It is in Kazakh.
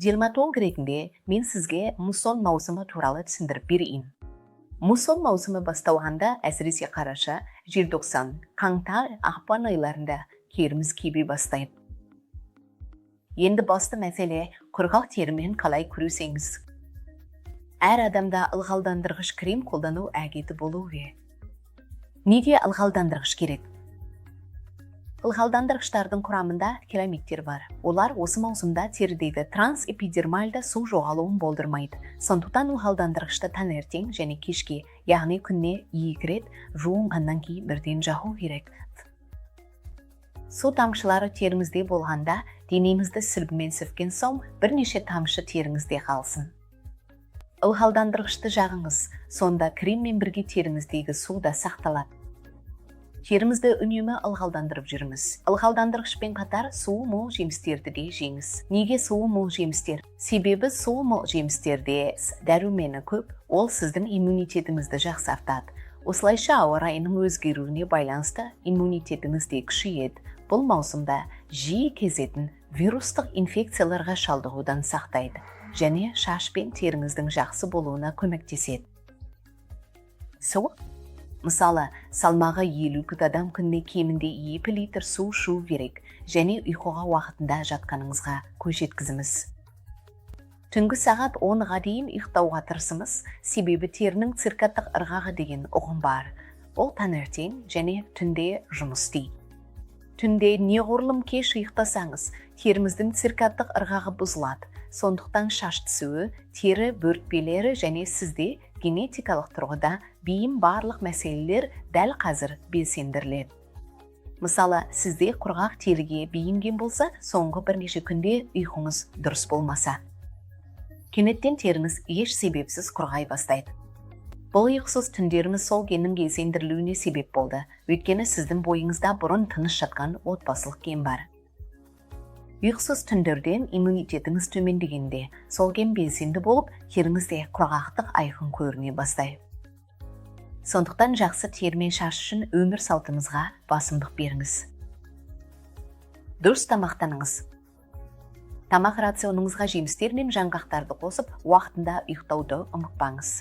Дерматолог ретінде мен сізге муссон маусымы туралы түсіндіріп берейін. Муссон маусымы басталғанда, әсіресе қараша, желтоқсан, қаңтар, ақпан айларында теріміз кебе бастайды. Енді басты мәселе: құрғақ терімен қалай күресеміз? Әр адамда ылғалдандырғыш крем қолдану әдеті болуы керек. Неге ылғалдандырғыш керек? Ылғалдандырғыштардың құрамында керамидтер бар. Олар осы маусымда терідегі трансэпидермальды су жоғалуын болдырмайды. Сондықтан ылғалдандырғышты таңертең және кешке, яғни күніне екі рет, жуынғаннан кейін бірден жағу керек. Су тамшылары теріңізде болғанда, денеңізді сүлгімен сүрткен соң, бірнеше тамшы теріңізде қалсын. Ылғалдандырғышты жағыңыз, сонда креммен бірге теріңіздегі су да сақталады. Терімізді үнемі ылғалдандырып жүріңіз. Ылғалдандырғышпен қатар суы мол жемістерді де жеңіз. Неге суы мол жемістер? Себебі суы мол жемістерде С дәрумені көп, ол сіздің иммунитетіңізді жақсартады. Осылайша ауа райының өзгеруіне байланысты иммунитетіңіз де күшейеді. Бұл маусымда жиі кезетін вирустық инфекцияларға шалдығудан сақтайды және шаш пен теріңіздің жақсы болуына көмектеседі. Су. Мысалы, салмағы 50 адам күніне кемінде 2 литр су ішу керек және ұйқыға уақытында жатқаныңызға көз жеткізіңіз. Түнгі сағат 10-ға дейін ұйықтауға тырысыңыз, себебі терінің циркадтық ырғағы деген ұғым бар. Ол таңертең және түнде жұмыс істейді. Түнде неғұрлым кеш ұйықтасаңыз, теріңіздің циркадтық ырғағы бұзылады. Сондықтан шаш түсуі, тері бөртпелері және сізде генетикалық тұрғыда бейім барлық мәселелер дәл қазір белсендіріледі. Мысалы, сізде құрғақ теріге бейімген болса, соңғы бірнеше күнде ұйқыңыз дұрыс болмаса, кенеттен теріңіз еш себепсіз құрғай бастайды. Бұл ұйқысыз түндеріңіз сол геннің белсендірілуіне себеп болды, өйткені сіздің бойыңызда бұрын тыныш жатқан отбасылық ген бар. Ұйқысыз түндерден иммунитетіңіз төмендегенде, сол ген белсенді болып, теріңізде құрғақтық айқын көріне бастайды. Сондықтан жақсы тері мен шаш үшін өмір салтыңызға басымдық беріңіз. Дұрыс тамақтаныңыз. Тамақ рационыңызға жемістер мен жаңғақтарды қосып, уақытында ұйықтауды ұмытпаңыз.